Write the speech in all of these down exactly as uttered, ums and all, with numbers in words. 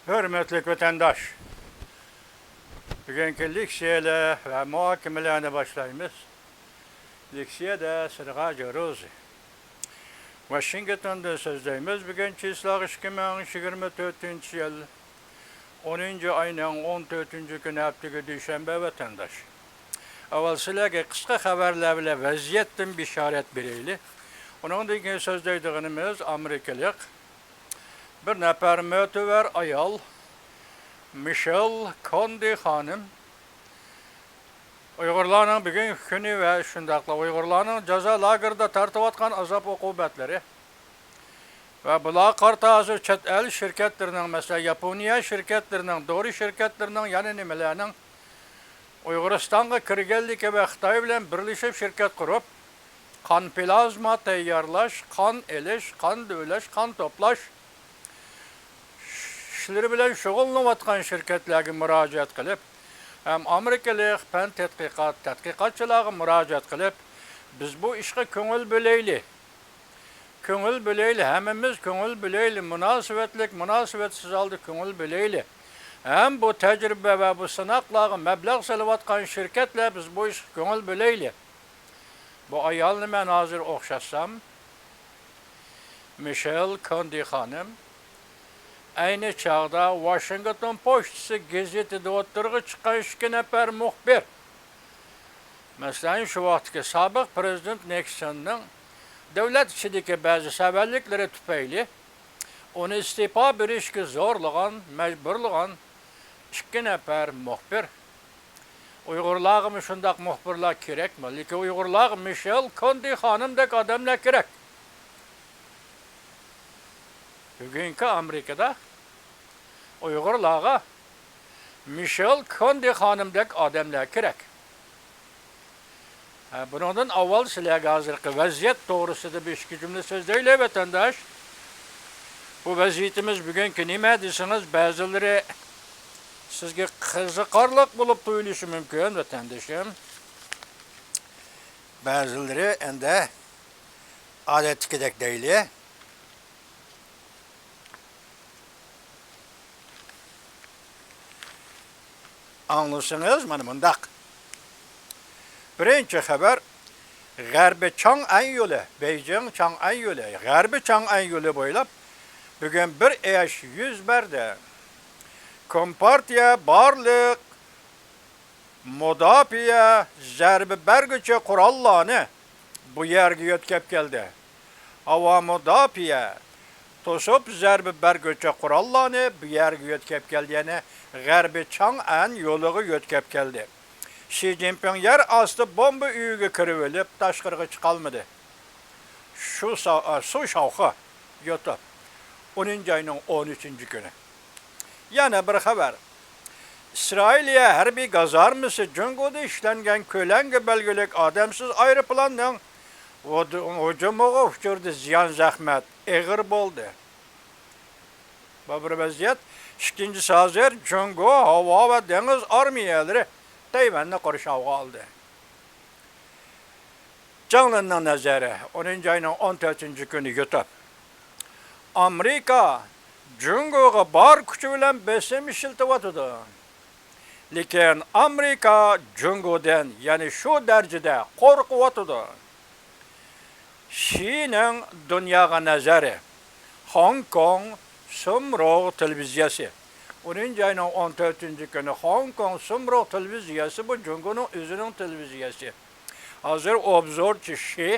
ھۆرمەتلىك ۋەتەنداش، بۈگۈنكى لېكسىيەلەر ۋە مۇھاكىمىلەرنى باشلايمىز. لېكسىيەدە سىرغا جوروزى. ۋاشىنگتوندىن سۆزلەيمىز. بۈگۈن چىسلاغ ئىككى مىڭ يىگىرمە تۆتىنچى يىل، ئونىنچى ئاينىڭ ئون تۆتىنچى كۈنى، ھەپتىگە دۈشەنبە، ۋەتەنداش. ئاۋۋال سىلەرگە قىسقا خەۋەرلەر بىلەن ۋەزىيەتتىن بېشارەت بېرەيلى. ئۇنىڭدىن كېيىن سۆزلەيدىغىنىمىز ئامېرىكىلىق بىر نەپەر مۆتىۋەر ئايال، مىشېل كوندى خانىم، ئۇيغۇرلارنىڭ بۈگۈنكى كۈنى ۋە شۇنداقلا ئۇيغۇرلارنىڭ جازا لاگېرىدا تارتىۋاتقان ئازاب-ئوقۇبەتلىرى ۋە بۇلارغا قارىتا ھازىر چەت ئەل شىركەتلىرىنىڭ، مەسىلەن، ياپونىيە شىركەتلىرىنىڭ، دورا شىركەتلىرىنىڭ، يەنە نېمىلەرنىڭ ئۇيغۇرىستانغا كىرگەنلىكى ۋە خىتاي بىلەن بىرلىشىپ شىركەت قۇرۇپ، قان پلازما تەييارلاش، قان ئېلىش، قان دۆۋىلەش، قان توپلاش ئىشلىرى بىلەن شۇغۇللىنىۋاتقان شىركەتلەرگە مۇراجىئەت قىلىپ، ھەم ئامېرىكىلىق پەن تەتقىقات تەتقىقاتچىلارغا مۇراجىئەت قىلىپ، بىز بۇ ئىشقا كۆڭۈل بۆلەيلى، كۆڭۈل بۆلەيلى، ھەممىمىز كۆڭۈل بۆلەيلى، مۇناسىۋەتلىك، مۇناسىۋەتسىز ھالدا كۆڭۈل بۆلەيلى. ھەم بۇ تەجرىبە ۋە بۇ سىناقلارغا مەبلەغ سېلىۋاتقان شىركەتلەر، بىز بۇ ئىشقا كۆڭۈل بۆلەيلى. بۇ ئايالنى مەن ھازىر ئوخشاتسام، مىشېل كوندى خانىم ئەينى چاغدا ۋاشىنگتون پوچتىسى گېزىتىدە ئوتتۇرىغا چىققان ئىككى نەپەر مۇخبىر، مەسىلەن، شۇ ۋاقىتتىكى سابىق پىرېزىدېنت نىكسوننىڭ دۆلەت ئىچىدىكى بەزى سەۋەنلىكلىرى تۈپەيلى ئۇنى ئىستېپا بېرىشكە زورلىغان، مەجبۇرلىغان ئىككى نەپەر مۇخبىر. ئۇيغۇرلارغىمۇ شۇنداق مۇخبىرلار كېرەكمۇ؟ لېكىن ئۇيغۇرلارغا مىشېل كوندى خانىمدەك ئادەملەر كېرەك. بۈگۈنكى ئامېرىكىدا ئۇيغۇرلارغا مىشېل كوندى خانىمدەك ئادەملەر كېرەك. ھە، بۇنىڭدىن ئاۋۋال سىلەرگە ھازىرقى ۋەزىيەت توغرىسىدا بىر ئىككى جۈملە سۆزلەيلى، ۋەتەنداش. بۇ ۋەزىيىتىمىز بۈگۈنكى نېمە دېسىڭىز، بەزىلىرى سىزگە قىزىقارلىق بولۇپ تۇيۇلۇشى مۇمكىن، ۋەتەندىشىم. بەزىلىرى ئەندى ئادەتتىكىدەك دەيلى. ئاڭلىسىڭىز، مانا مۇنداق. بىرىنچى خەۋەر، غەربىي چاڭئەن يولى، بېيجىڭ چاڭئەن يولى، غەربىي چاڭئەن يولى بويلاپ بۈگۈن بىر ئىش يۈز بەردى. كومپارتىيە بارلىق مۇداپىئە زەربە بەرگۈچى قوراللارنى بۇ يەرگە يۆتكەپ كەلدى. ھاۋا مۇداپىئە توسۇپ زەربە بەرگۈچى قوراللارنى بۇ يەرگە يۆتكەپ كەلدى، يەنى غەربىي چاڭئەن يولىغا يۆتكەپ كەلدى. شى جىنپىڭ يەر ئاستى بومبا ئۆيىگە كىرىۋېلىپ، تاشقىرىغا چىقالمىدى. شۇ سا-، ئا، سۇ شاۋخۇ يوتۇپ، ئونىنچى ئاينىڭ ئون ئۈچىنچى كۈنى. يەنە بىر خەۋەر. ئىسرائىلىيە ھەربىي گازارمىسى جۇڭگودا ئىشلەنگەن كۆلەڭگە بەلگىلىك ئادەمسىز ئايروپىلاننىڭ ھۇجۇ-، ھۇجۇمىغا ئۇچرىدى، زىيان زەخمەت ئېغىر بولدى. بۇ بىر ۋەزىيەت. ئىككىنچىسى، ھازىر جۇڭگو ھاۋا ۋە دېڭىز ئارمىيەلىرى تەيۋەننى قورشاۋغا ئالدى. جاڭلىننىڭ نەزىرى، ئونىنچى ئاينىڭ ئون تۆتىنچى كۈنى يۇتۇپ، ئامېرىكا جۇڭگوغا بار كۈچى بىلەن بېسىم ئىشلىتىۋاتىدۇ. لېكىن ئامېرىكا جۇڭگودىن يەنە شۇ دەرىجىدە قورقۇۋاتىدۇ. شىنىڭ دۇنياغا نەزىرى. خوڭكوڭ سۇمرۇغ تېلېۋىزىيەسى. ئونىنچى ئاينىڭ ئون تۆتىنچى كۈنى خوڭكوڭ سۇمرۇغ تېلېۋىزىيەسى، بۇ جۇڭگونىڭ ئۆزىنىڭ تېلېۋىزىيەسى. ھازىر ئوبزورچى شى،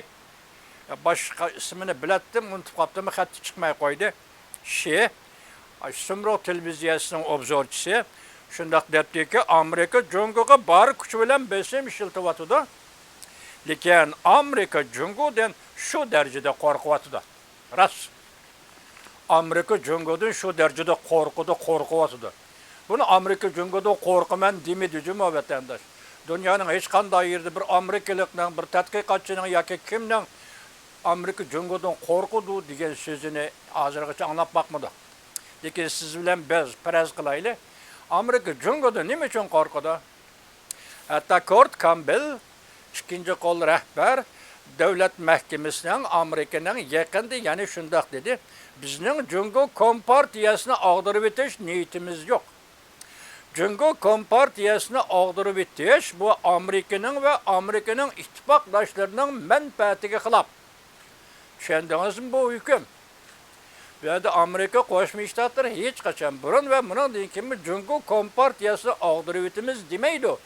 باشقا ئىسمىنى بىلەتتىم، ئۇنتۇپ قاپتىممۇ، خەتتە چىقماي قويدى. شى، سۇمرۇغ تېلېۋىزىيەسىنىڭ ئوبزورچىسى شۇنداق دەپتىكى، ئامېرىكا جۇڭگوغا بار كۈچى بىلەن بېسىم ئىشلىتىۋاتىدۇ. لېكىن ئامېرىكا جۇڭگودىن شۇ دەرىجىدە قورقۇۋاتىدۇ. راست. ئامېرىكا جۇڭگودىن شۇ دەرىجىدە قورقىدۇ، قورقۇۋاتىدۇ. بۇنى ئامېرىكا جۇڭگودىن قورقىمەن دېمىدى جۇمۇ، ۋەتەنداش. دۇنيانىڭ ھېچقانداق يېرىدە بىر ئامېرىكىلىقنىڭ، بىر تەتقىقاتچىنىڭ ياكى كىمنىڭ ئامېرىكا جۇڭگودىن قورقىدۇ دېگەن سۆزىنى ھازىرغىچە ئاڭلاپ باقمىدۇق. لېكىن سىز بىلەن بىز پەرەز قىلايلى، ئامېرىكا جۇڭگودىن نېمە ئۈچۈن قورقىدۇ؟ ھەتتا كورت كامبېل، ئىككىنچى قول رەھبەر، دۆلەت مەھكىمىسىنىڭ، ئامېرىكىنىڭ يېقىندا يەنە شۇنداق دېدى، بىزنىڭ جۇڭگو كومپارتىيەسىنى ئاغدۇرۇۋېتىش نىيىتىمىز يوق. جۇڭگو كومپارتىيەسىنى ئاغدۇرۇۋېتىش، بۇ ئامېرىكىنىڭ ۋە ئامېرىكىنىڭ ئىتتىپاقداشلىرىنىڭ مەنپەئەتىگە خىلاپ. چۈشەندىڭىزمۇ بۇ ھۆكۈم؟ بۇ يەردە ئامېرىكا قوشما شتاتلىرى ھېچقاچان بۇرۇن ۋە مۇنىڭدىن كېيىنمۇ جۇڭگو كومپارتىيەسىنى ئاغدۇرۇۋېتىمىز دېمەيدۇ.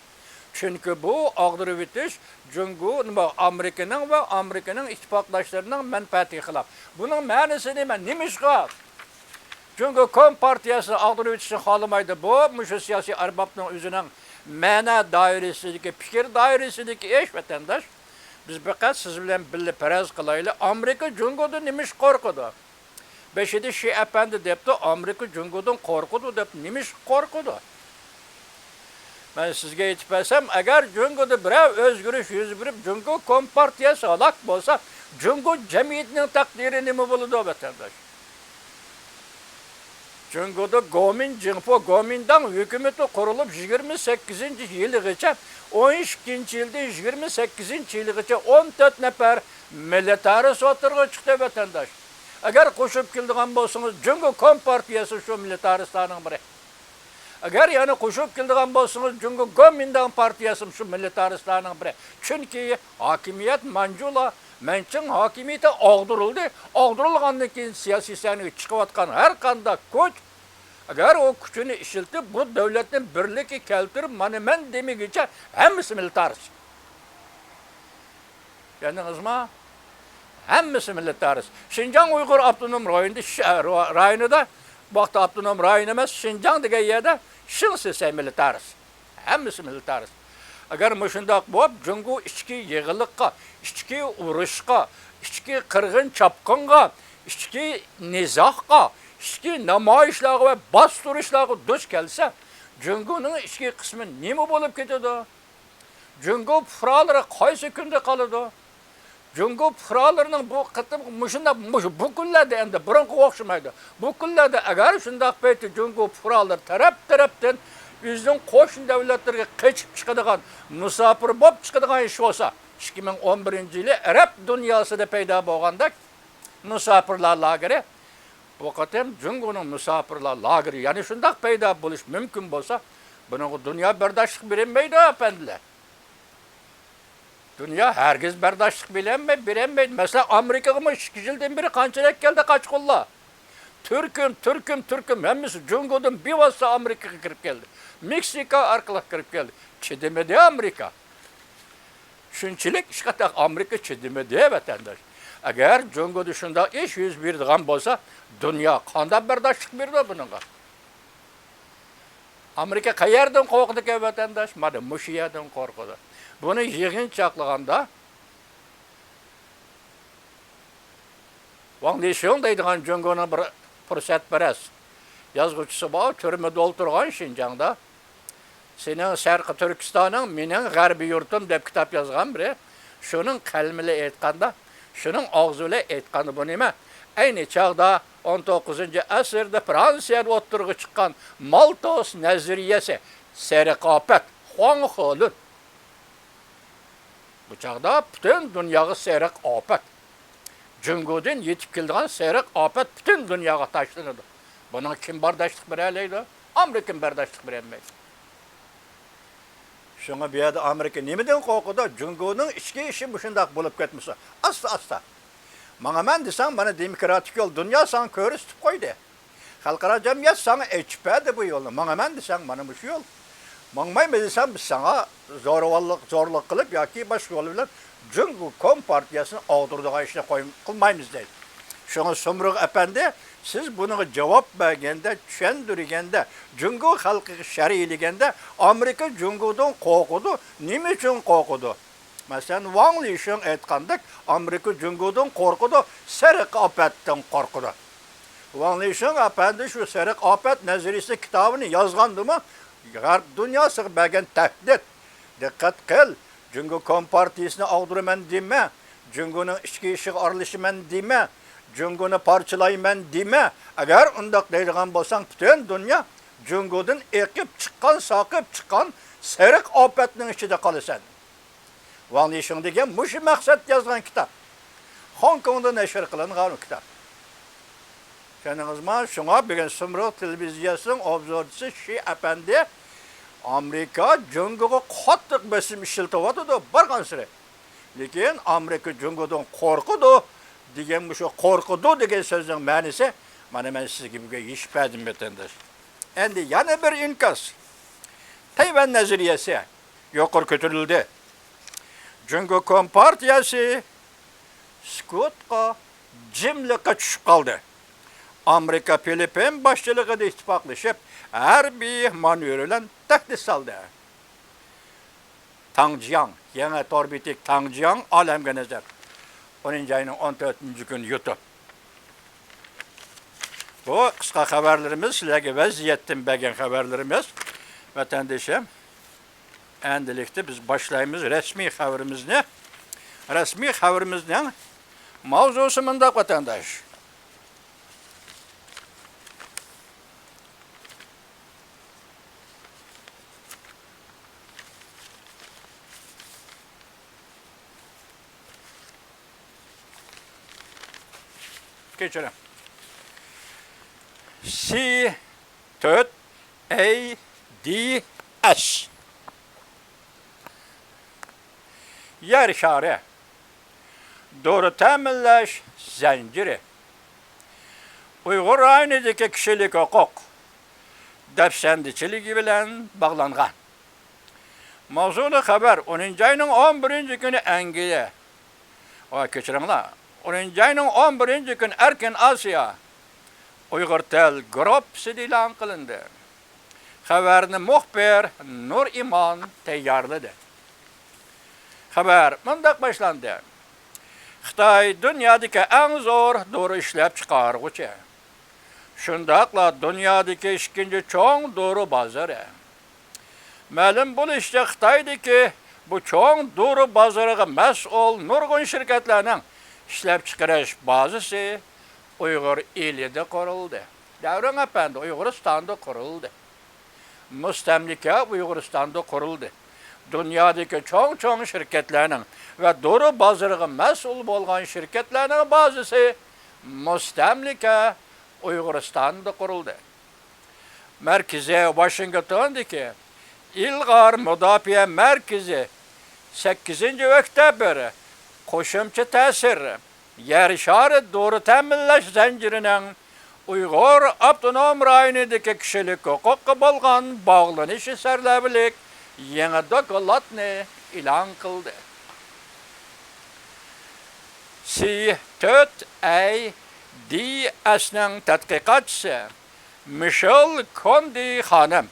چۈنكى بۇ ئاغدۇرۇۋېتىش جۇڭگو، نېمە، ئامېرىكىنىڭ ۋە ئامېرىكىنىڭ ئىتتىپاقداشلىرىنىڭ مەنپەئەتىگە خىلاپ. بۇنىڭ مەنىسى نېمە؟ نېمىشقا جۇڭگو كومپارتىيەسىنى ئاغدۇرۇۋېتىشنى خالىمايدۇ؟ بۇ، مۇشۇ سىياسىي ئەربابنىڭ ئۆزىنىڭ مەنە دائىرىسىدىكى، پىكىر دائىرىسىدىكى ئىش، ۋەتەنداش. بىز پەقەت سىز بىلەن بىللە پەرەز قىلايلى، ئامېرىكا جۇڭگودىن نېمىشقا قورقىدۇ؟ بېشىدا شى ئەپەندى دەپتۇ، ئامېرىكا جۇڭگودىن قورقىدۇ دەپ، نېمىشقا قورقىدۇ؟ مەن سىزگە ئېيتىپ بەرسەم، ئەگەر جۇڭگودا بىرەر ئۆزگىرىش يۈز بېرىپ، جۇڭگو كومپارتىيەسى ھالاك بولسا، جۇڭگو جەمئىيىتىنىڭ تەقدىرى نېمە بولىدۇ، ۋەتەنداش؟ جۇڭگودا گومىن جىڭپو، گومىنداڭ ھۆكۈمىتى قۇرۇلۇپ يىگىرمە سەككىزىنچى يىلىغىچە، ئون ئىككىنچى يىلدىن يىگىرمە سەككىزىنچى يىلىغىچە ئون تۆت نەپەر مىلىتارىست ئوتتۇرىغا چىقتى، ۋەتەنداش. ئەگەر قوشۇپ كېلىدىغان بولسىڭىز، جۇڭگو كومپارتىيەسى شۇ مىلىتارىستلارنىڭ بىرى. ئەگەر يەنە قوشۇلۇپ كېلىدىغان بولسىڭىز، جۇڭگو گومىنداڭ پارتىيەسىمۇ شۇ مىلىتارىستلارنىڭ بىرى. چۈنكى ھاكىمىيەت مانجۇلا، مەنچىڭ ھاكىمىيىتى ئاغدۇرۇلدى. ئاغدۇرۇلغاندىن كېيىن سىياسىي سەھنىگە چىقىۋاتقان ھەر قانداق كۈچ، ئەگەر ئۇ كۈچىنى ئىشلىتىپ، بۇ دۆلەتنى بىرلىككە كەلتۈرۈپ، مانا مەن دېمىگىچە ھەممىسى مىلىتارىست. چۈشەندىڭىزمۇ؟ ھەممىسى مىللەت دائىرىسى. شىنجاڭ ئۇيغۇر ئاپتونوم رايونىدا ش-، را-، رايونىدا، بۇ ۋاقىتتا ئاپتونوم رايون ئەمەس، شىنجاڭ دېگەن يەردە شىڭ سىسەي مىللەت دائىرىسى. ھەممىسى مىللەت دائىرىسى. ئەگەر مۇشۇنداق بولۇپ، جۇڭگو ئىچكى يېغىلىققا، ئىچكى ئۇرۇشقا، ئىچكى قىرغىن چاپقۇنغا، ئىچكى نىزاغا، ئىچكى نامايىشلارغا ۋە باستۇرۇشلارغا دۇچ كەلسە، جۇڭگونىڭ ئىچكى قىسمى نېمە بولۇپ كېتىدۇ؟ جۇڭگو پۇقرالىرى قايسى كۈندە قالىدۇ؟ جۇڭگو پۇقرالىرىنىڭ بۇ قېتىمقى مۇشۇنداق، مۇشۇ، بۇ كۈنلەردە ئەمدى بۇرۇنقىغا ئوخشىمايدۇ. بۇ كۈنلەردە ئەگەر شۇنداق پەيتتە جۇڭگو پۇقرالىرى تەرەپ-تەرەپتىن ئۆزىنىڭ قوشنا دۆلەتلىرىگە قېچىپ چىقىدىغان، مۇساپىر بولۇپ چىقىدىغان ئىش بولسا، ئىككى مىڭ ئون بىرىنچى يىلى ئەرەب دۇنياسىدا پەيدا بولغاندەك مۇساپىرلار لاگېرى، بۇ قېتىم جۇڭگونىڭ مۇساپىرلار لاگېرى يەنە شۇنداق پەيدا بولۇش مۇمكىن بولسا، بۇنىڭغا دۇنيا بەرداشلىق بېرەلمەيدۇ، ئەپەندىلەر. دۇنيا ھەرگىز بەرداشلىق بېرەلمەي-، بېرەلمەيدۇ. مەسىلەن، ئامېرىكىغىمۇ ئىككى يىلدىن بېرى قانچىلەك كەلدى قاچقۇنلار؟ تۈركۈم، تۈركۈم، تۈركۈم، ھەممىسى جۇڭگودىن بىۋاسىتە ئامېرىكىغا كىرىپ كەلدى. مېكسىكا ئارقىلىق كىرىپ كەلدى. چىدىمىدى ئامېرىكا. شۇنچىلىك ئىشقا تاق ئامېرىكا چىدىمىدى، ۋەتەنداش. ئەگەر جۇڭگودا شۇنداق ئىش يۈز بېرىدىغان بولسا، دۇنيا قانداق بەرداشلىق بېرىدۇ بۇنىڭغا؟ ئامېرىكا قەيەردىن قورقىدىكەن، ۋەتەنداش؟ مانا مۇشۇ يەردىن قورقىدۇ. بۇنى يىغىنچاقلىغاندا، ۋاڭ لېشۇڭ دەيدىغان جۇڭگونىڭ بىر پۇرسەتپەرەس يازغۇچىسى بار، تۈرمىدە ئولتۇرغان شىنجاڭدا. سېنىڭ شەرقىي تۈركىستانىڭ، مېنىڭ غەربىي يۇرتۇم دەپ كىتاب يازغان بىرى. شۇنىڭ قەلىمى بىلەن ئېيتقاندا، شۇنىڭ ئاغزى بىلەن ئېيتقاندا، بۇ نېمە؟ ئەينى چاغدا ئون توققۇزىنچى ئەسىردە فرانسىيەدە ئوتتۇرىغا چىققان مالتوس نەزەرىيەسى، سېرىق ئاپەت، خۇاڭ خېلۈن. بۇ چاغدا پۈتۈن دۇنياغا سېرىق ئاپەت. جۇڭگودىن يېتىپ كېلىدىغان سېرىق ئاپەت پۈتۈن دۇنياغا تاشلىنىدۇ. بۇنىڭغا كىم بەرداشلىق بېرەلەيدۇ؟ ئامېرىكىمۇ بەرداشلىق بېرەلمەيدۇ. شۇڭا بۇ يەردە ئامېرىكا نېمىدىن قورقىدۇ؟ جۇڭگونىڭ ئىچكى ئىشى مۇشۇنداق بولۇپ كەتمىسۇن. ئاستا-ئاستا. ماڭىمەن دېسەڭ، مانا دېموكراتىك يول، دۇنيا ساڭا كۆرسىتىپ قويدى. خەلقئارا جەمئىيەت ساڭا ئېچىپ بەردى بۇ يولنى. ماڭىمەن دېسەڭ، مانا مۇشۇ يول. ماڭمايمەن دېسەڭ، بىز ساڭا زورىۋاللىق، زورلۇق قىلىپ ياكى باشقا يول بىلەن جۇڭگو كومپارتىيەسىنى ئاغدۇرىدىغان ئىشنى قوي-، قىلمايمىز دەيدۇ. شۇڭا سۇمرۇغ ئەپەندى، سىز بۇنىڭغا جاۋاب بەرگەندە، چۈشەندۈرگەندە، جۇڭگو خەلقىگە شەرھلىگەندە، ئامېرىكا جۇڭگودىن قورقىدۇ. نېمە ئۈچۈن قورقىدۇ؟ مەسىلەن، ۋاڭ لىشىڭ ئېيتقاندەك، ئامېرىكا جۇڭگودىن قورقىدۇ، سېرىق ئاپەتتىن قورقىدۇ. ۋاڭ لىشىڭ ئەپەندى شۇ سېرىق ئاپەت نەزەرىيىسى كىتابىنى يازغاندىمۇ، غەرب دۇنياسىغا بەرگەن تەھدىت. دىققەت قىل، جۇڭگو كومپارتىيىسىنى ئاغدۇرىمەن دېمە، جۇڭگونىڭ ئىچكى ئىشىغا ئارىلىشىمەن دېمە، جۇڭگونى پارچىلايمەن دېمە. ئەگەر ئۇنداق دەيدىغان بولساڭ، پۈتۈن دۇنيا جۇڭگودىن ئېقىپ چىققان، ساقىپ چىققان سېرىق ئاپەتنىڭ ئىچىدە قالىسەن. ۋاڭ لىشىڭ دېگەن مۇشۇ مەقسەتتە يازغان كىتاب. خوڭكوڭدا نەشر قىلىنغان ئۇ كىتاب. چۈشەندىڭىزمۇ؟ شۇڭا بۈگۈن سۇمرۇغ تېلېۋىزىيەسىنىڭ ئوبزورچىسى شى ئەپەندى ئامېرىكا جۇڭگوغا قاتتىق بېسىم ئىشلىتىۋاتىدۇ بارغانسېرى. لېكىن ئامېرىكا جۇڭگودىن قورقىدۇ دېگەن، مۇشۇ قورقىدۇ دېگەن سۆزنىڭ مەنىسى، مانا مەن سىزگە بۈگۈن يېشىپ بەردىم، ۋەتەنداش. ئەمدى يەنە بىر ئىنكاس. تەيۋەن نەزەرىيەسى يۇقىرى كۆتۈرۈلدى. جۇڭگو كومپارتىيەسى سۈكۈتقا، جىملىققا چۈشۈپ قالدى. ئامېرىكا فىلىپپىن باشچىلىقىدا ئىتتىپاقلىشىپ، ھەربىي مانېۋىر بىلەن تەھدىت سالدى. تاڭ جياڭ، يېڭى تور بېتى تاڭ جياڭ ئالەمگە نەزەر. ئونىنچى ئاينىڭ ئون تۆتىنچى كۈنى يۇتۇپ. بۇ قىسقا خەۋەرلىرىمىز، سىلەرگە ۋەزىيەتتىن بەرگەن خەۋەرلىرىمىز، ۋەتەندىشىم. ئەمدىلىكتە بىز باشلايمىز رەسمىي خەۋىرىمىزنى. رەسمىي خەۋىرىمىزنىڭ ماۋزۇسى مۇنداق، ۋەتەنداش. كەچۈرۈڭ. سى تۆت ئەي دى ئەس. يەر شارى دورا تەمىنلەش زەنجىرى. ئۇيغۇر رايونىدىكى كىشىلىك ھوقۇق دەپسەندىچىلىكى بىلەن باغلانغان. ماۋزۇلۇق خەۋەر، ئونىنچى ئاينىڭ ئون بىرىنچى كۈنى ئەنگلىيە، ۋاي، كەچۈرۈڭلار، ئونىنچى ئاينىڭ ئون بىرىنچى كۈنى ئەركىن ئاسىيا ئۇيغۇر تېل گۇرۇپپىسىدا ئېلان قىلىندى. خەۋەرنى مۇخبىر نۇرئىمان تەييارلىدى. خەۋەر مۇنداق باشلاندى. خىتاي دۇنيادىكى ئەڭ زور دورا ئىشلەپچىقارغۇچى. شۇنداقلا دۇنيادىكى ئىككىنچى چوڭ دورا بازىرى. مەلۇم بولۇشىچە، خىتايدىكى بۇ چوڭ دورا بازىرىغا مەسئۇل نۇرغۇن شىركەتلەرنىڭ ئىشلەپچىقىرىش بازىسى ئۇيغۇر ئېلىدە قۇرۇلدى. دەۋرىڭ ئەپەندى، ئۇيغۇرىستاندا قۇرۇلدى. مۇستەملىكە ئۇيغۇرىستاندا قۇرۇلدى. دۇنيادىكى چوڭ-چوڭ شىركەتلەرنىڭ ۋە دورا بازىرىغا مەسئۇل بولغان شىركەتلەرنىڭ بازىسى مۇستەملىكە ئۇيغۇرىستاندا قۇرۇلدى. مەركىزى ۋاشىنگتوندىكى ئىلغار مۇداپىئە مەركىزى سەككىزىنچى ئۆكتەبىر قوشۇمچە تەسىر يەر شارى دورا تەمىنلەش زەنجىرىنىڭ ئۇيغۇر ئاپتونوم رايونىدىكى كىشىلىك ھوقۇققا بولغان باغلىنىشى سەرلەۋھىلىك يېڭى دوكلاتنى ئېلان قىلدى. سى تۆت ئەي دى ئەسنىڭ تەتقىقاتچىسى مىشېل كوندى خانىم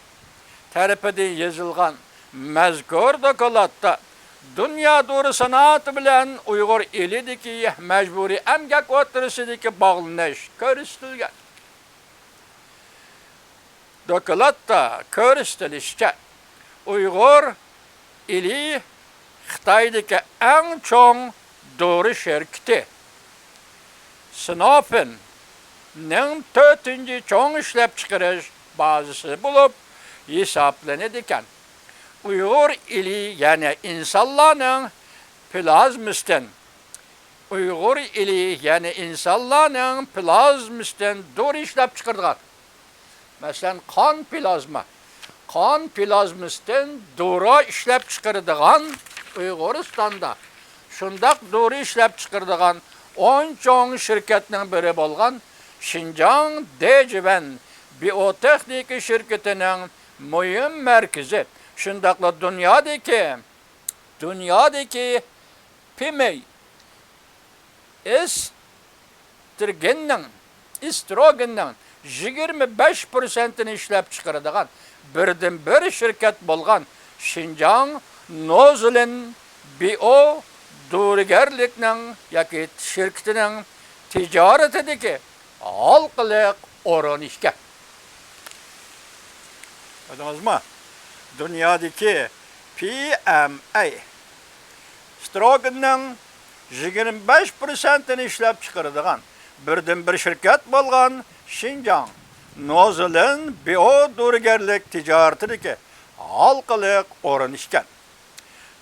تەرىپىدىن يېزىلغان مەزكۇر دوكلاتتا دۇنيا دورا سانائىتى بىلەن ئۇيغۇر ئېلىدىكى مەجبۇرىي ئەمگەك ئوتتۇرىسىدىكى باغلىنىش كۆرسىتىلگەن. دوكلاتتا كۆرسىتىلىشىچە، ئۇيغۇر ئېلى خىتايدىكى ئەڭ چوڭ دورا شىركىتى سىنوفىننىڭ تۆتىنچى چوڭ ئىشلەپچىقىرىش بازىسى بولۇپ ھېسابلىنىدىكەن. ئۇيغۇر ئېلى، يەنى ئىنسانلارنىڭ پلازمىسىدىن، ئۇيغۇر ئېلى، يەنى ئىنسانلارنىڭ پلازمىسىدىن دورا ئىشلەپچىقىرىدىغان، مەسىلەن، قان پلازما. قان پلازمىسىدىن دورا ئىشلەپچىقىرىدىغان، ئۇيغۇرىستاندا شۇنداق دورا ئىشلەپچىقىرىدىغان ئون چوڭ شىركەتنىڭ بىرى بولغان شىنجاڭ دېجىۋەن بىئوتېخنىكا شىركىتىنىڭ مۇھىم مەركىزى، شۇنداقلا دۇنيادىكى، دۇنيادىكى پىمەي ئېستروگېننىڭ، ئېستروگېننىڭ يىگىرمە بەش پىرسەنتىنى ئىشلەپچىقىرىدىغان بىردىنبىر شىركەت بولغان شىنجاڭ نوزلىن بىئو دورىگەرلىكنىڭ ياكى شىركىتىنىڭ تىجارىتىدىكى ھالقىلىق ئورۇن ئىكەن. كۆردىڭىزمۇ؟ دۇنيادىكى پىئەمئەي ئېستروگېننىڭ يىگىرمە بەش پىرسەنتىنى ئىشلەپچىقىرىدىغان بىردىنبىر شىركەت بولغان شىنجاڭ نوزلىن بىئو دورىگەرلىك تىجارىتىدىكى ھالقىلىق ئورۇن ئىكەن.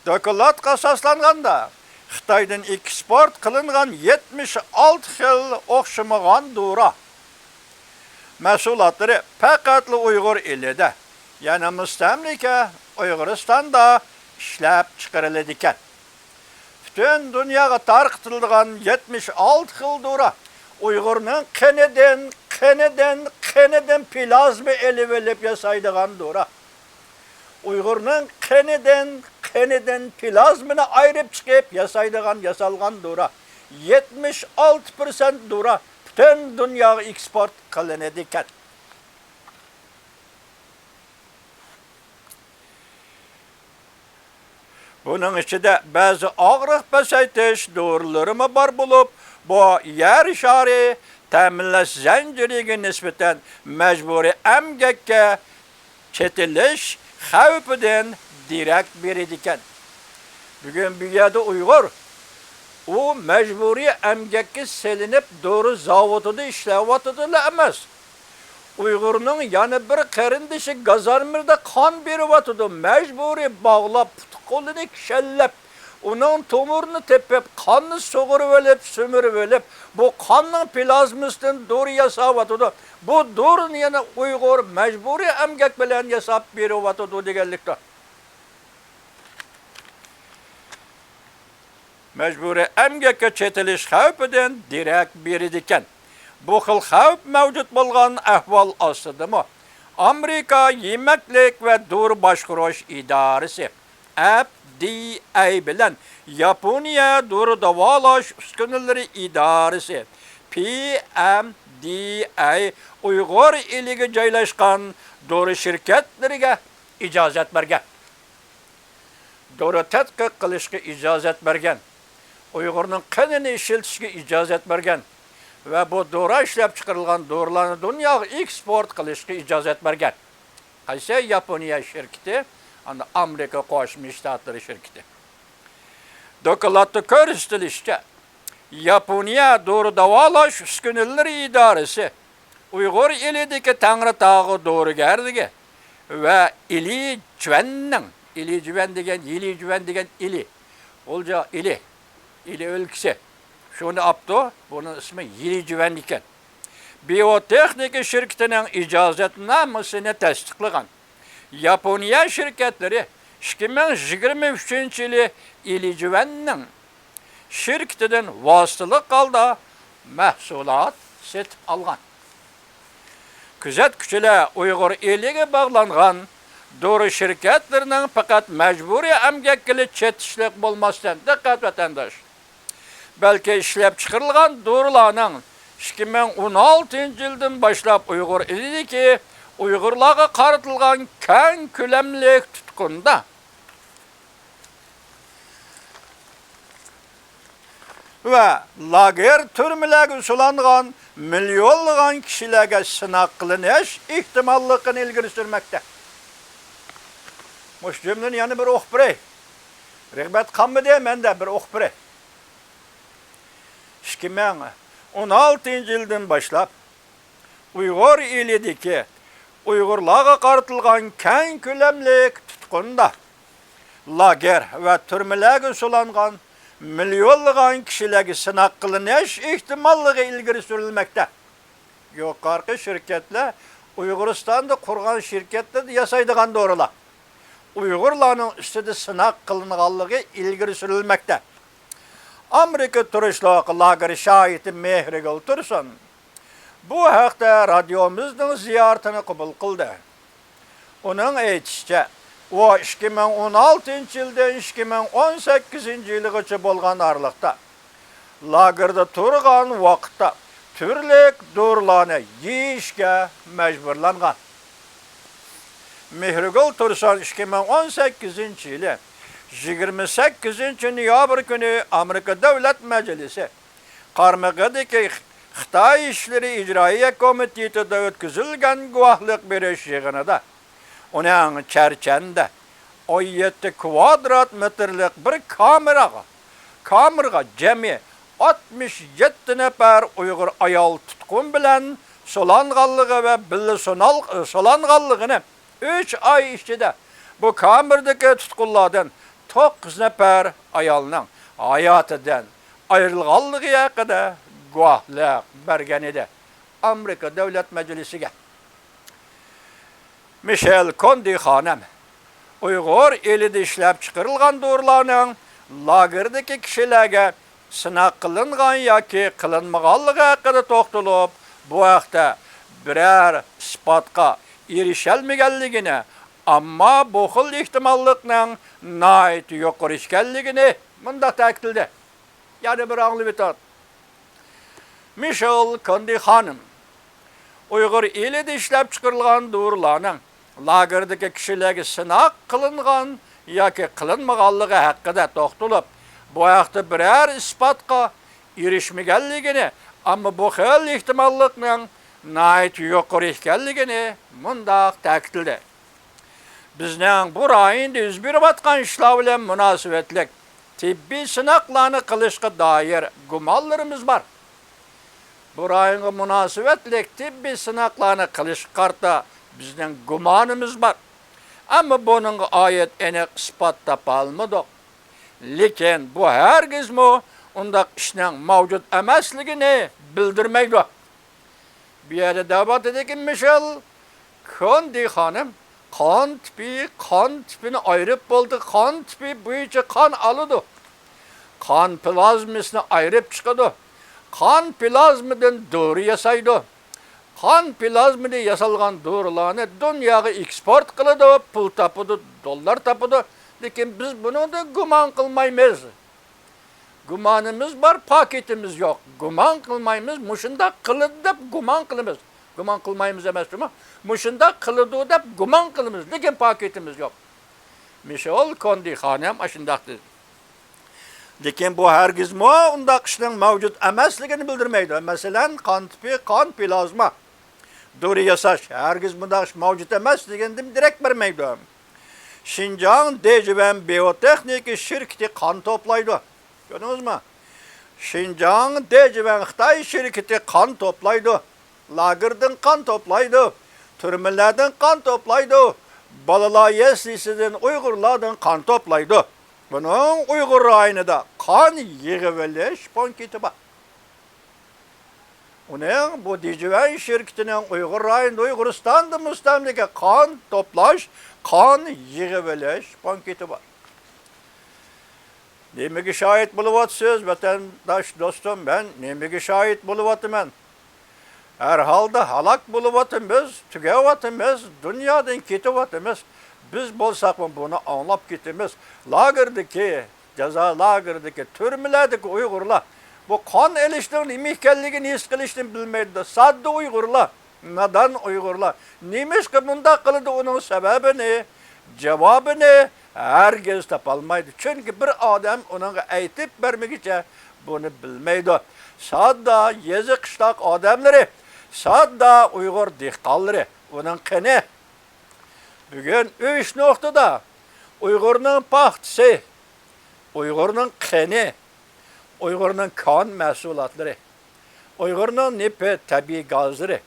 دوكلاتقا ئاساسلانغاندا، خىتايدىن ئېكسپورت قىلىنغان يەتمىش ئالتە خىل ئوخشىمىغان دورا مەھسۇلاتلىرى پەقەتلا ئۇيغۇر ئېلىدە، يەنى مۇستەملىكە ئۇيغۇرىستاندا ئىشلەپ چىقىرىلىدىكەن. پۈتۈن دۇنياغا تارقىتىلىدىغان يەتمىش ئالتە خىل دورا ئۇيغۇرنىڭ قېنىدىن، قېنىدىن، قېنىدىن پلازما ئېلىۋېلىپ ياسايدىغان دورا. ئۇيغۇرنىڭ قېنىدىن، قېنىدىن پلازمىنى ئايرىپ چىقىپ ياسايدىغان، ياسالغان دورا. يەتمىش ئالتە پىرسەنت دورا پۈتۈن دۇنياغا ئېكسپورت قىلىنىدىكەن. بۇنىڭ ئىچىدە بەزى ئاغرىق پەسەيتىش دورىلىرىمۇ بار بولۇپ، بۇ يەر شارى تەمىنلەش زەنجىرىگە نىسبەتەن مەجبۇرىي ئەمگەككە چېتىلىش خەۋپىدىن دېرەك بېرىدىكەن. بۈگۈن بۇ يەردە ئۇيغۇر، ئۇ مەجبۇرىي ئەمگەككە سېلىنىپ، دورا زاۋۇتىدا ئىشلەۋاتىدىلا ئەمەس، ئۇيغۇرنىڭ يەنە بىر قېرىندىشى گازارمىدا قان بېرىۋاتىدۇ. مەجبۇرىي باغلاپ، پۇت-قولىنى كىشەنلەپ، ئۇنىڭ تومۇرىنى تېپىپ، قاننى سۇغۇرۇۋېلىپ، سۈمۈرۈۋېلىپ، بۇ قاننىڭ پلازمىسىدىن دورا ياساۋاتىدۇ. بۇ دورىنى يەنە ئۇيغۇر مەجبۇرىي ئەمگەك بىلەن ياساپ بېرىۋاتىدۇ دېگەنلىكتۇر. مەجبۇرىي ئەمگەككە چېتىلىش خەۋپىدىن دېرەك بېرىدىكەن. بۇ خىل خەۋپ مەۋجۇت بولغان ئەھۋال ئاستىدىمۇ، ئامېرىكا يېمەكلىك ۋە دورا باشقۇرۇش ئىدارىسى، ئەف دى ئەي، بىلەن ياپونىيە دورا داۋالاش ئۈسكۈنىلىرى ئىدارىسى، پى ئەم دى ئەي، ئۇيغۇر ئېلىگە جايلاشقان دورا شىركەتلىرىگە ئىجازەت بەرگەن. دورا تەتقىق قىلىشقا ئىجازەت بەرگەن، ئۇيغۇرنىڭ قېنىنى ئىشلىتىشكە ئىجازەت بەرگەن ۋە بۇ دورا ئىشلەپ چىقىرىلغان دورىلارنى دۇنياغا ئېكسپورت قىلىشقا ئىجازەت بەرگەن. قايسى؟ ياپونىيە شىركىتى، ئاندىن ئامېرىكا قوشما شتاتلىرى شىركىتى. دوكلاتتا كۆرسىتىلىشىچە، ياپونىيە دورا داۋالاش ئۈسكۈنىلىرى ئىدارىسى ئۇيغۇر ئېلىدىكى تەڭرىتاغ دورىگەرلىكى ۋە ئىلى جۈەننىڭ، ئىلى جۈەن دېگەن، يىلى جۈەن دېگەن ئىلى، غۇلجا ئىلى، ئىلى ئۆلكىسى، شۇنى ئاپتۇ، بۇنىڭ ئىسمى يىلى جۈەن ئىكەن. بىيوتېخنىكا شىركىتىنىڭ ئىجازەتنامىسىنى تەستىقلىغان ياپونىيە شىركەتلىرى ئىككى مىڭ يىگىرمە ئۈچىنچى يىلى ئىلى جۈەننىڭ شىركىتىدىن ۋاسىتىلىق ھالدا مەھسۇلات سېتىپ ئالغان. كۆزەتكۈچىلەر ئۇيغۇر ئېلىگە باغلانغان دورا شىركەتلىرىنىڭ پەقەت مەجبۇرىي ئەمگەككىلا چېتىشلىق بولماستىن، دىققەت ۋەتەنداش، بەلكى ئىشلەپچىقىرىلغان دورىلارنىڭ ئىككى مىڭ ئون ئالتىنچى يىلدىن باشلاپ ئۇيغۇر ئېلىدىكى ئۇيغۇرلارغا قارىتىلغان كەڭ كۆلەملىك تۇتقۇندا ۋە لاگېر، تۈرمىلەرگە سولانغان مىليونلىغان كىشىلەرگە سىناق قىلىنىش ئېھتىماللىقىنى ئىلگىرى سۈرمەكتە. مۇشۇ جۈملىنى يەنە بىر ئوقۇپ بېرەي. رىغبەت قالمىدى مەندە، بىر ئوقۇپ بېرەي. ئىككى مىڭ ئون ئالتىنچى يىلدىن باشلاپ، ئۇيغۇر ئېلىدىكى ئۇيغۇرلارغا قارىتىلغان كەڭ كۆلەملىك تۇتقۇندا، لاگېر ۋە تۈرمىلەرگە سولانغان مىليونلىغان كىشىلەرگە سىناق قىلىنىش ئېھتىماللىقى ئىلگىرى سۈرۈلمەكتە. يۇقىرىقى شىركەتلەر ئۇيغۇرىستاندا قۇرغان شىركەتلەردە ياسايدىغان دورىلار ئۇيغۇرلارنىڭ ئۈستىدە سىناق قىلىنغانلىقى ئىلگىرى سۈرۈلمەكتە. ئامېرىكا تۇرۇشلۇق لاگېر شاھىتى مېھرىگۈل تۇرسۇن بۇ ھەقتە رادىيومىزنىڭ زىيارىتىنى قوبۇل قىلدى. ئۇنىڭ ئېيتىشىچە، ئۇ ئىككى مىڭ ئون ئالتىنچى يىلدىن ئىككى مىڭ ئون سەككىزىنچى يىلىغىچە بولغان ئارىلىقتا لاگېردا تۇرغان ۋاقىتتا تۈرلۈك دورىلارنى يېيىشكە مەجبۇرلانغان. مېھرىگۈل تۇرسۇن ئىككى مىڭ ئون سەككىزىنچى يىلى يىگىرمە سەككىزىنچى نويابىر كۈنى ئامېرىكا دۆلەت مەجلىسى قارمىقىدىكى خىتاي ئىشلىرى ئىجرائىيە كومىتېتىدا ئۆتكۈزۈلگەن گۇۋاھلىق بېرىش يىغىنىدا ئۇنىڭ چەرچەندە ئون يەتتە كۋادرات مېتىرلىق بىر كامېرغا، كامېرغا جەمئىي ئاتمىش يەتتە نەپەر ئۇيغۇر ئايال تۇتقۇن بىلەن سولانغانلىقى ۋە بىللە سونال-، سولانغانلىقىنى، ئۈچ ئاي ئىچىدە بۇ كامېردىكى تۇتقۇنلاردىن توققۇز نەپەر ئايالنىڭ ھاياتىدىن ئايرىلغانلىقى ھەققىدە گۇۋاھلىق بەرگەن ئىدى ئامېرىكا دۆلەت مەجلىسىگە. مىشېل كوندى خانىم ئۇيغۇر ئېلىدە ئىشلەپچىقىرىلغان دورىلارنىڭ لاگېردىكى كىشىلەرگە سىناق قىلىنغان ياكى قىلىنمىغانلىقى ھەققىدە توختىلىپ، بۇ ھەقتە بىرەر ئىسپاتقا ئېرىشەلمىگەنلىكىنى، ئەمما بۇ خىل ئېھتىماللىقنىڭ ناھايىتى يۇقىرى ئىكەنلىكىنى مۇنداق تەكىتلىدى. يەنە بىر ئاڭلىۋېتىڭ. مىشېل كوندى خانىم ئۇيغۇر ئېلىدە ئىشلەپچىقىرىلغان دورىلارنىڭ لاگېردىكى كىشىلەرگە سىناق قىلىنغان ياكى قىلىنمىغانلىقى ھەققىدە توختىلىپ، بۇ ھەقتە بىرەر ئىسپاتقا ئېرىشمىگەنلىكىنى، ئەمما بۇ خىل ئېھتىماللىقنىڭ ناھايىتى يۇقىرى ئىكەنلىكىنى مۇنداق تەكىتلىدى. بىزنىڭ بۇ رايوندا يۈز بېرىۋاتقان ئىشلار بىلەن مۇناسىۋەتلىك تېببىي سىناقلارنى قىلىشقا دائىر گۇمانلىرىمىز بار. بۇ رايونغا مۇناسىۋەتلىك تېببىي سىناقلارنى قىلىشقا قارىتا بىزنىڭ گۇمانىمىز بار. ئەمما بۇنىڭغا ئائىت ئېنىق ئىسپات تاپالمىدۇق. لېكىن بۇ ھەرگىزمۇ ئۇنداق ئىشنىڭ مەۋجۇت ئەمەسلىكىنى بىلدۈرمەيدۇ. بۇ يەردە دەۋاتىدىكى مىشېل كوندى خانىم قان تىپى، قان تىپىنى ئايرىپ بولدى، قان تىپى بويىچە قان ئالىدۇ. قان پلازمىسىنى ئايرىپ چىقىدۇ. قان پلازمىدىن دورا ياسايدۇ. قان پلازمىدىن ياسالغان دورىلارنى دۇنياغا ئېكسپورت قىلىدۇ، پۇل تاپىدۇ، دوللار تاپىدۇ. لېكىن بىز بۇنىڭدىن گۇمان قىلمايمىز. گۇمانىمىز بار، پاكىتىمىز يوق. گۇمان قىلمايمىز، مۇشۇنداق قىلىدۇ دەپ گۇمان قىلىمىز. گۇمان قىلمايمىز ئەمەس جۇمۇ، مۇشۇنداق قىلىدۇ دەپ گۇمان قىلىمىز، لېكىن پاكىتىمىز يوق. مىشېل كوندى خانىم ئاشۇنداق دېدى. لېكىن بۇ ھەرگىزمۇ ئۇنداق ئىشنىڭ مەۋجۇت ئەمەسلىكىنى بىلدۈرمەيدۇ. مەسىلەن، قان تىپى، قان پلازما، دورا ياساش، ھەرگىز بۇنداق ئىش مەۋجۇت ئەمەس دېگەندىن دېرەك بەرمەيدۇ. شىنجاڭ دېجۈۋەن بىيوتېخنىكا شىركىتى قان توپلايدۇ. كۆردىڭىزمۇ؟ شىنجاڭ دېجۈۋەن خىتاي شىركىتى قان توپلايدۇ. لاگېردىن قان توپلايدۇ. تۈرمىلەردىن قان توپلايدۇ. بالىلار يەسلىسىدىن ئۇيغۇرلاردىن قان توپلايدۇ. بۇنىڭ ئۇيغۇر رايونىدا قان يىغىۋېلىش پونكىتى بار. ئۇنىڭ، بۇ دېجۈۋەن شىركىتىنىڭ ئۇيغۇر رايونىدا، ئۇيغۇرىستاندا مۇستەملىكە قان توپلاش، قان يىغىۋېلىش پونكىتى بار. نېمىگە شاھىت بولۇۋاتىسىز، ۋەتەنداش دوستۇم؟ مەن نېمىگە شاھىت بولۇۋاتىمەن؟ ھەر ھالدا ھالاك بولۇۋاتىمىز، تۈگەۋاتىمىز، دۇنيادىن كېتىۋاتىمىز. بىز بولساقمۇ بۇنى ئاڭلاپ كېتىمىز. لاگېردىكى، جازا لاگېرىدىكى، تۈرمىلەردىكى ئۇيغۇرلار بۇ قان ئېلىشنىڭ نېمە ئىكەنلىكىنى ھېس قىلىشنى بىلمەيدۇ. ساددا ئۇيغۇرلار، نادان ئۇيغۇرلار. نېمىشقا بۇنداق قىلىدۇ؟ ئۇنىڭ سەۋەبىنى، جاۋابىنى ھەرگىز تاپالمايدۇ. چۈنكى بىر ئادەم ئۇنىڭغا ئېيتىپ بەرمىگىچە بۇنى بىلمەيدۇ. ساددا يېزا قىشلاق ئادەملىرى، ساددا ئۇيغۇر دېھقانلىرى، ئۇنىڭ قېنى. بۈگۈن ئۈچ نۇقتىدا ئۇيغۇرنىڭ پاختىسى، ئۇيغۇرنىڭ قېنى، ئۇيغۇرنىڭ كان مەھسۇلاتلىرى، ئۇيغۇرنىڭ نېفىت، تەبىئىي گازلىرى،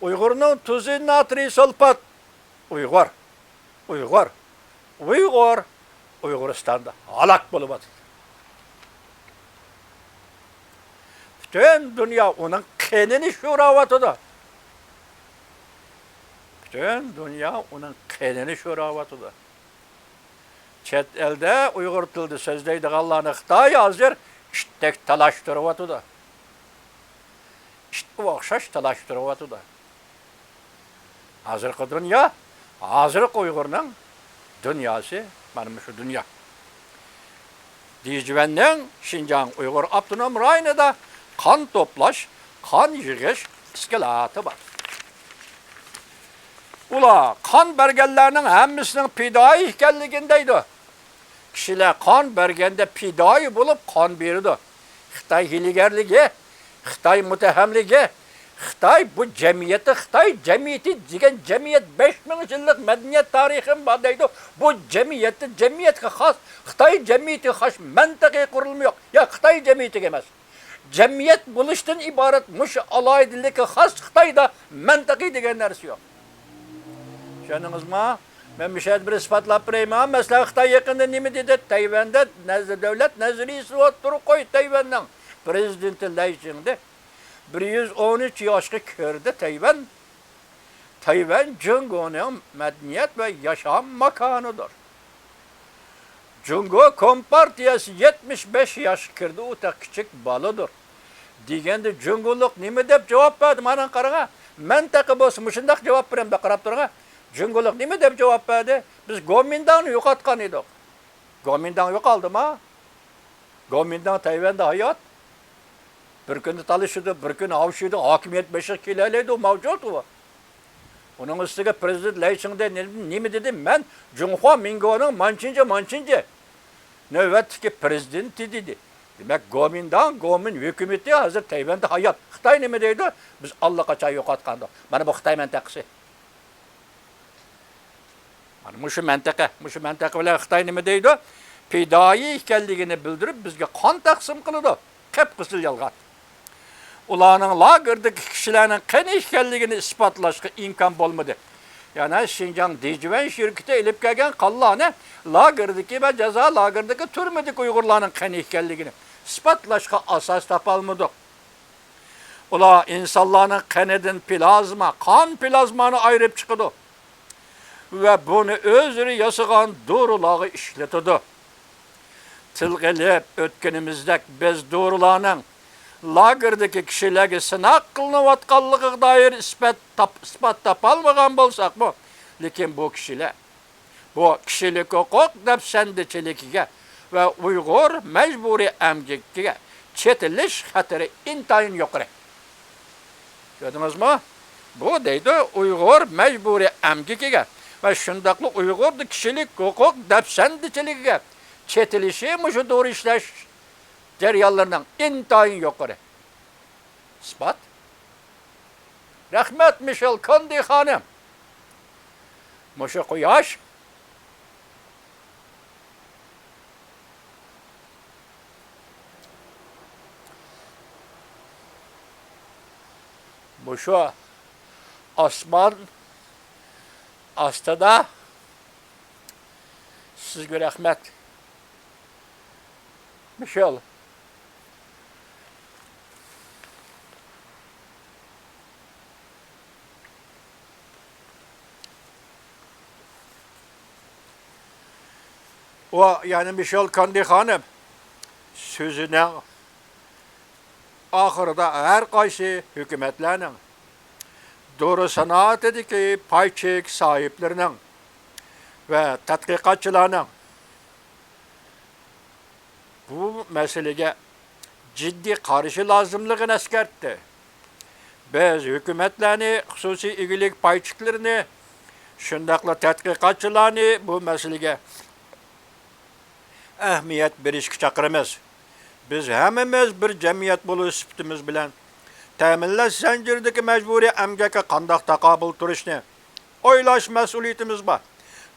ئۇيغۇرنىڭ تۇزى، ناترىي سۇلفات، ئۇيغۇر، ئۇيغۇر، ئۇيغۇر ئۇيغۇرىستاندا ھالاك بولۇۋاتىدۇ. پۈتۈن دۇنيا ئۇنىڭ قېنىنى شوراۋاتىدۇ. پۈتۈن دۇنيا ئۇنىڭ قېنىنى شوراۋاتىدۇ. چەت ئەلدە ئۇيغۇر تىلىدا سۆزلەيدىغانلارنى خىتاي ھازىر ئىتتەك تالاشتۇرۇۋاتىدۇ. ئىتقا ئوخشاش تالاشتۇرۇۋاتىدۇ. ھازىرقى دۇنيا، ھازىرقى ئۇيغۇرنىڭ دۇنياسى مانا مۇشۇ دۇنيا. دېجۈۋەننىڭ شىنجاڭ ئۇيغۇر ئاپتونوم رايونىدا قان توپلاش، قان يىغىش ئىسكىلاتى بار. ئۇلار قان بەرگەنلەرنىڭ ھەممىسىنىڭ پىدائىي ئىكەنلىكىنى دەيدۇ. كىشىلەر قان بەرگەندە پىدائىي بولۇپ قان بېرىدۇ. خىتاي ھىيلىگەرلىكى، خىتاي مۇتتەھەملىكى، خىتاي بۇ جەمئىيەتتە، خىتاي جەمئىيىتى دېگەن جەمئىيەت بەش مىڭ يىللىق مەدەنىيەت تارىخىم بار دەيدۇ. بۇ جەمئىيەتتە جەمئىيەتكە خاس، خىتاي جەمئىيىتىگە خاس مەنتىقىي قۇرۇلما يوق. يا خىتاي جەمئىيىتىگە ئەمەس. جەمئىيەت بولۇشتىن ئىبارەت مۇشۇ ئالاھىدىلىككە خاس خىتايدا مەنتىقىي دېگەن نەرسە يوق. چۈشەندىڭىزمۇ؟ مەن مۇشۇ يەردە بىر ئىسپاتلاپ بېرەي. ماڭا مەسىلەن، خىتاي يېقىندا نېمە دېدى؟ تەيۋەندە نەز-، دۆلەت نەزەرىيىسى ئولتۇرۇپ قوي. تەيۋەننىڭ پرېزىدېنتى لەي چىڭدې بىر يۈز ئون ئۈچ ياشقا كىردى تەيۋەن. تەيۋەن جۇڭگونىڭ مەدەنىيەت ۋە ياشام ماكانىدۇر. جۇڭگو كومپارتىيەسى يەتمىش بەش ياشقا كىردى، ئۇ تېخى كىچىك بالىدۇر. دېگەندە جۇڭگولۇق نېمە دەپ جاۋاب بەردى؟ مانا قارىغا، مەنتىقە بولسا مۇشۇنداق جاۋاب بېرەمدۇ، قاراپ تۇرغا. جۇڭگولۇق نېمە دەپ جاۋاب بەردى؟ بىز گومىنداڭنى يوقاتقان ئىدۇق. گومىنداڭ يوقالدىما؟ گومىنداڭ تەيۋەندە ھايات. بىر كۈنى تالىشىدۇ، بىر كۈنى ئاۋۇشىدۇ، ھاكىمىيەت بېشىغا كېلەلەيدۇ، ماۋجۇت ئۇ. ئۇنىڭ ئۈستىگە پرېزىدېنت لەي چىڭدې نېمە، نېمە دېدى؟ مەن جۇڭخۇا مىنگونىڭ مانچىنجى، مانچىنجى نۆۋەتتىكى پرېزىدېنتى دېدى. دېمەك، گومىنداڭ، گومىن ھۆكۈمىتى ھازىر تەيۋەندە ھايات. خىتاي نېمە دەيدۇ؟ بىز ئاللىقاچان يوقاتقاندۇق. مانا بۇ خىتاي مەنتىقىسى. مانا مۇشۇ مەنتىقە، مۇشۇ مەنتىقە بىلەن خىتاي نېمە دەيدۇ؟ پىدائىي ئىكەنلىكىنى بىلدۈرۈپ، بىزگە قان تەقسىم قىلىدۇ. قىپقىزىل يالغان. ئۇلارنىڭ لاگېردىكى كىشىلەرنىڭ قېنى ئىكەنلىكىنى ئىسپاتلاشقا ئىمكان بولمىدى. يەنى شىنجاڭ دىجۈەن شىركىتى ئېلىپ كەلگەن قانلارنى لاگېردىكى ۋە جازا لاگېرىدىكى تۈرمىدىكى ئۇيغۇرلارنىڭ قېنى ئىكەنلىكىنى ئىسپاتلاشقا ئاساس تاپالمىدۇق. ئۇلار ئىنسانلارنىڭ قېنىدىن پلازما، قان پلازمانى ئايرىپ چىقىدۇ ۋە بۇنى ئۆزلىرى ياسىغان دورىلارغا ئىشلىتىدۇ. تىلغا ئېلىپ ئۆتكىنىمىزدەك، بىز دورىلارنىڭ لاگېردىكى كىشىلەرگە سىناق قىلىنىۋاتقانلىقىغا دائىر ئىسپات تاپ-، ئىسپات تاپالمىغان بولساقمۇ، لېكىن بۇ كىشىلەر بۇ كىشىلىك ھوقۇق دەپسەندىچىلىكىگە ۋە ئۇيغۇر مەجبۇرىي ئەمگىكىگە چېتىلىش خەتىرى ئىنتايىن يۇقىرى. كۆردىڭىزمۇ؟ بۇ دەيدۇ، ئۇيغۇر مەجبۇرىي ئەمگىكىگە ۋە شۇنداقلا ئۇيغۇردا كىشىلىك ھوقۇق دەپسەندىچىلىكىگە چېتىلىشى مۇشۇ دورا ئىشلەش جەريانلىرىنىڭ ئىنتايىن يۇقىرى. ئىسپات. رەھمەت، مىشېل كوندى خانىم. مۇشۇ قۇياش، مۇشۇ ئاسمان ئاستىدا سىزگە رەھمەت. مىشېل. ئۇ، يەنى مىشېل كاندى خانىم سۆزىنىڭ ئاخىرىدا ھەر قايسى ھۆكۈمەتلەرنىڭ، دورا سانائىتىدىكى پاي چېك ساھىبلىرىنىڭ ۋە تەتقىقاتچىلارنىڭ بۇ مەسىلىگە جىددىي قارىشى لازىملىقىنى ئەسكەرتتى. بىز ھۆكۈمەتلەرنى، خۇسۇسىي ئىگىلىك پاي چېكلىرىنى، شۇنداقلا تەتقىقاتچىلارنى بۇ مەسىلىگە ئەھمىيەت بېرىشكە چاقىرىمىز. بىز ھەممىمىز بىر جەمئىيەت بولۇش سۈپىتىمىز بىلەن، تەمىنلەش زەنجىرىدىكى مەجبۇرىي ئەمگەككە قانداق تاقابىل تۇرۇشنى ئويلاش مەسئۇلىيىتىمىز بار.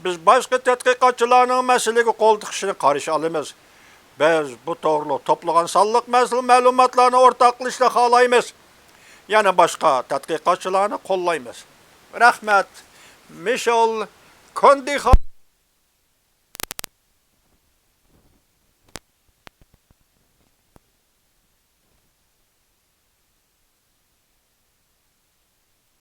بىز باشقا تەتقىقاتچىلارنىڭ مەسىلىگە قول تىقىشىنى قارشى ئالىمىز. بىز بۇ توغرۇلۇق توپلىغان سانلىق مەسىلە مەلۇماتلارنى ئورتاق قىلىشنى خالايمىز. يەنە باشقا تەتقىقاتچىلارنى قوللايمىز. رەھمەت، مىشېل كوندى خان.